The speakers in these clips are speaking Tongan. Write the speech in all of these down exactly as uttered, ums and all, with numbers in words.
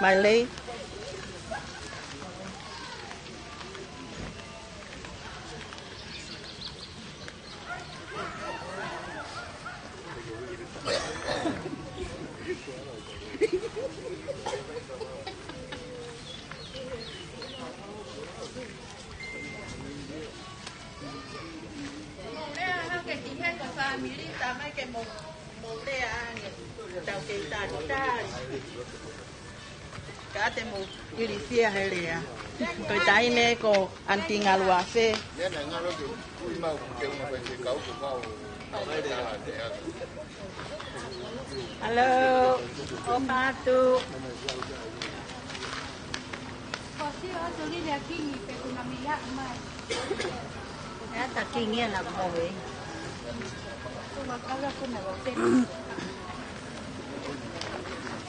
Mai lei. Mou lea hake ki he ko fāmili, tā mai ke mou, mou lea ange. Tau kei talitali. Ka te mou ilifia he lea. Ko e taʻahine ko Anti Ngaluafe. Hello, ʻo Patu. Ko si o tu lili a kingi pe kuna mia mai. ʻE ʻata kingi ana ko e.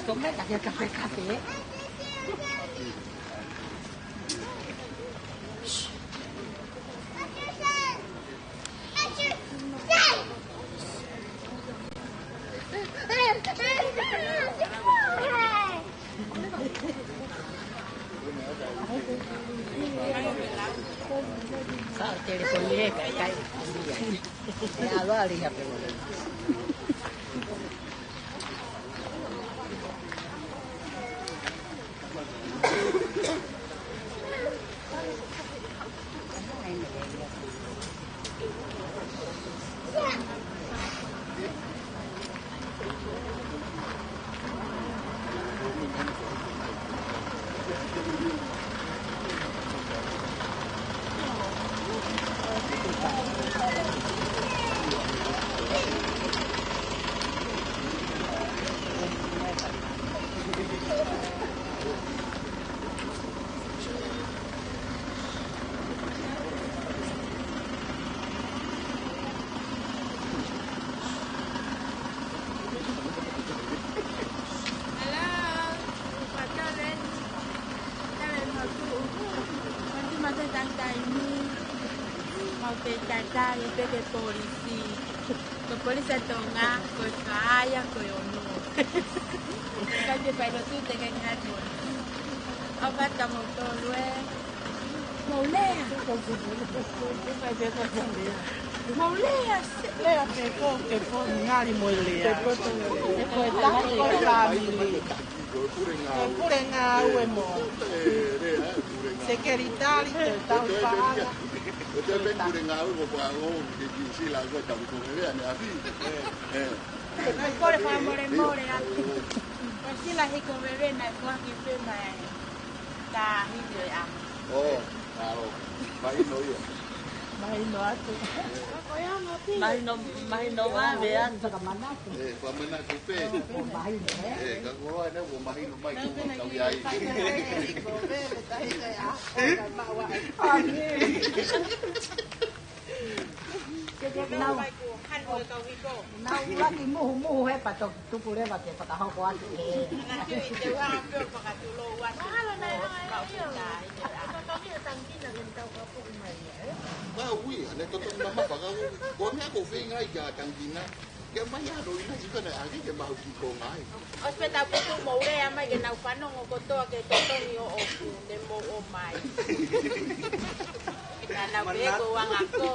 Ko meta ke kape kape. Sa telefoni e kai kai. E alo ali ha pe. Hello, Patale. Tale no tu. Matu matu tantai ni. Mau pe tantai pe ke polisi. Ko e polisi ʻa Tonga, ko e faia, ko e ono. Ka te fai lotu te ke ngai. ʻO ka ta mo tolu e. Mou lea. Mou lea, se lea pe ko ke ko ngali mo e lea. Ko e tahi ko e fāmili. Ko e pule ngāue mo. Sekelitali, ko e tau paʻanga. Ko e pule ngāue ko pa o ke ki sila ko tau ko lea ne afi. Kole fakamolemole atu. Ko Sila Hikoveve naʻe foaki pē mai. Taʻahine ʻo e ʻaho. ʻO, ʻa, ʻo. Mahino ia. Mahino atu. Mahino, mahino vave atu. Fakamanatu. ʻE, fakamanatu pē. ʻO, ʻo mahino, ē? ʻE, ka koloa ne, ʻo mahino mai, ko mahino ia. Hikoveve, taʻahine ʻo e ʻaho, ka maua. ʻA, ʻe. Nau, nau laki muhu muhu he pato tuku leva ke fakahoko atu he. Mahalo naʻe ʻo e io. Ko tangina ke tau ka puku mai ia, ē? Mau ui, ane toto mama fakahu. Ko mea ko feinga i ka tangina. Ke mai ʻa Loina sika naʻe ake ke mahu ki ko ngai. ʻOsi pē tau putu mou lea mai ke nau fanongo kotoa ke totongi ʻoʻoku ne mou ʻomai. Ka nau pē ko anga ko.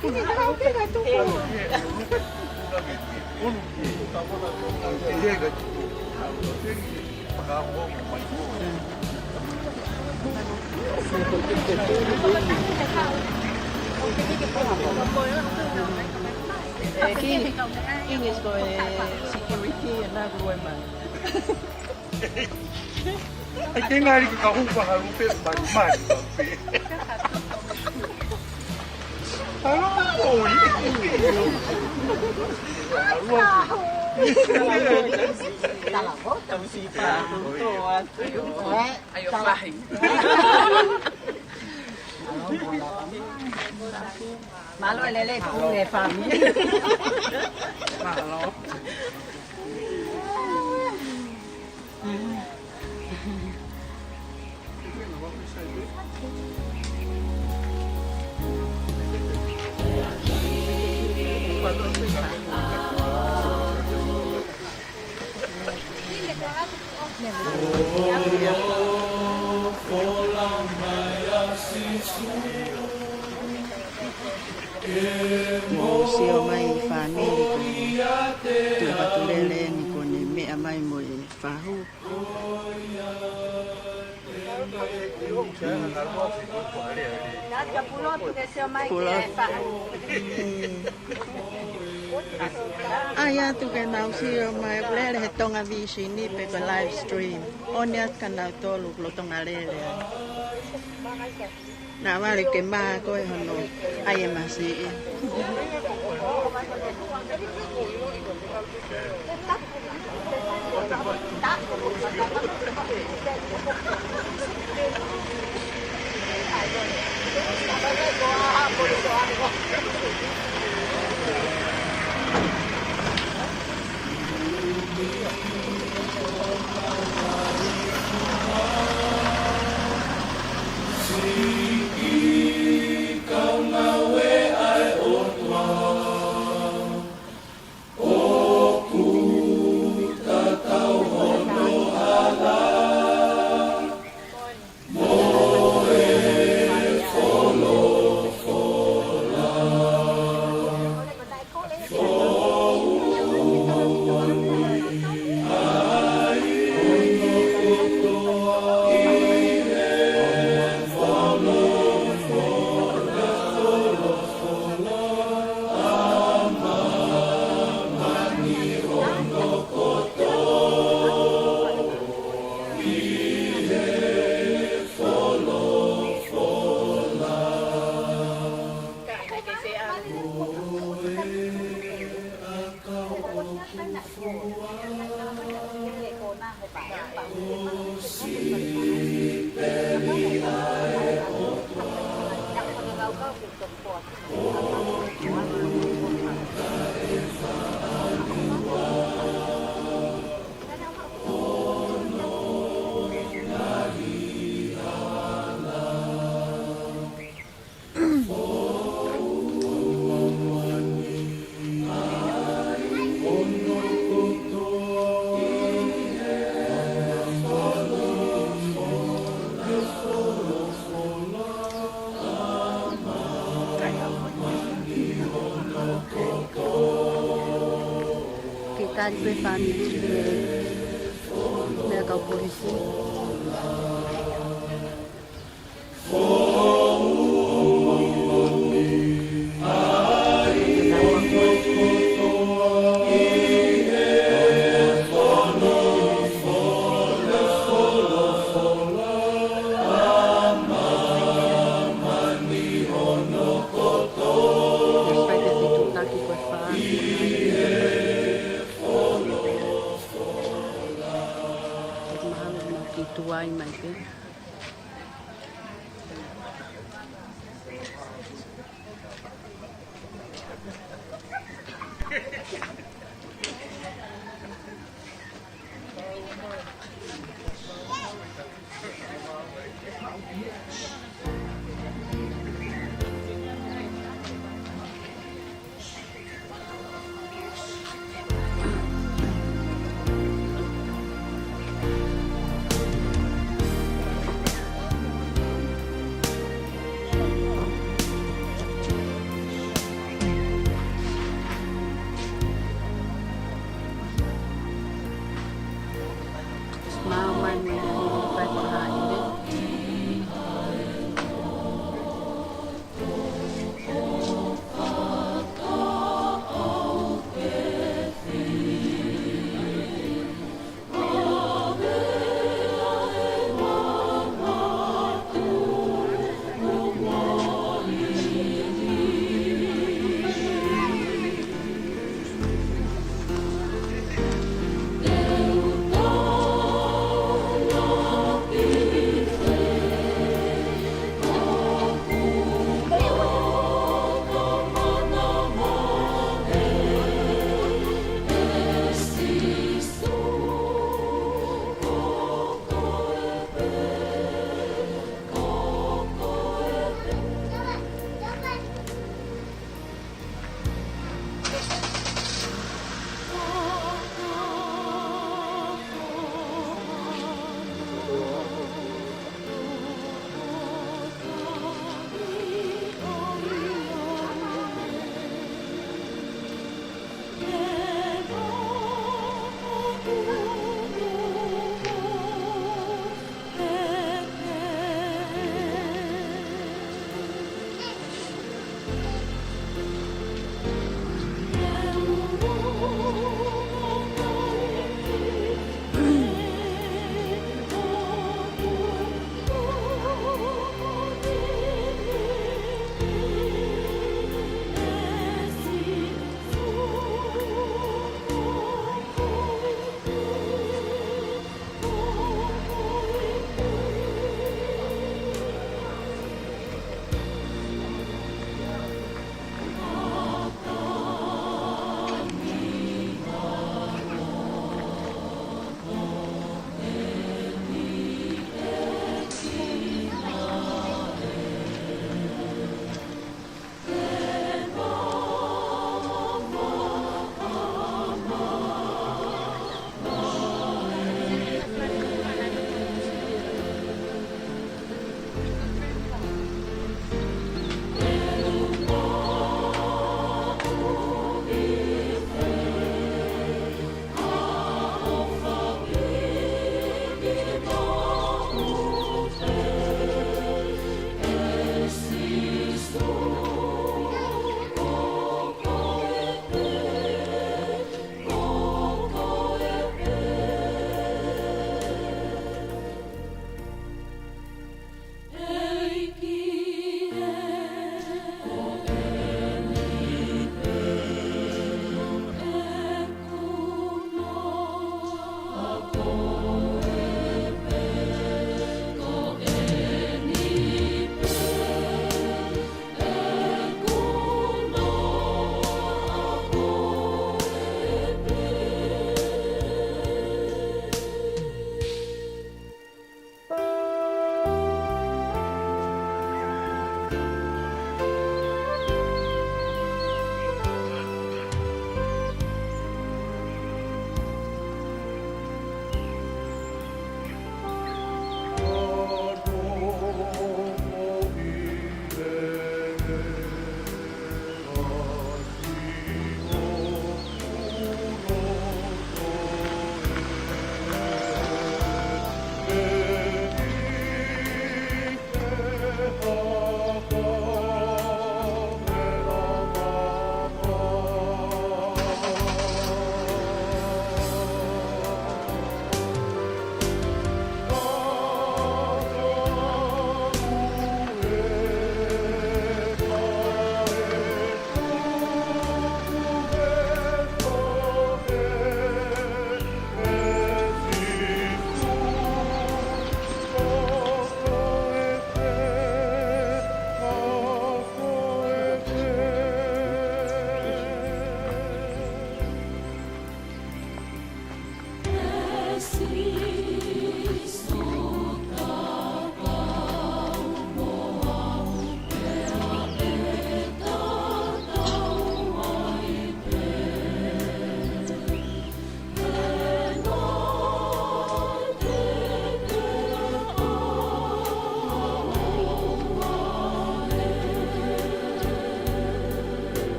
Eh, King, King is ko e security ʻa e ngāue mai. ʻAi ke ngāue ki ka hupa halu pē, mali, mali, mali pē. Halu ʻoi. Halu ʻoi. Tala ko. Tau si pa, tau to atu. ʻAi ʻo fahi. Mālō e lele ko e fāmili. Mālō. Mou sio mai fāmili ko e tuʻu Tuʻapulelei ni kuo ne meʻa mai mo e fahu. Pulo. ʻAi atu ke nau sio mai, lele he Tonga Vision ni pe ko e live stream. ʻOni atu kia nautolu lolotonga lele. Naʻa vale ke mā ko e hono ʻai e masiʻi. Ke tali pē fāmili ki he meʻa kau polisi. Kae fai ke fetutaki ko e fāmili. Mahalo na ki tuai mai pē.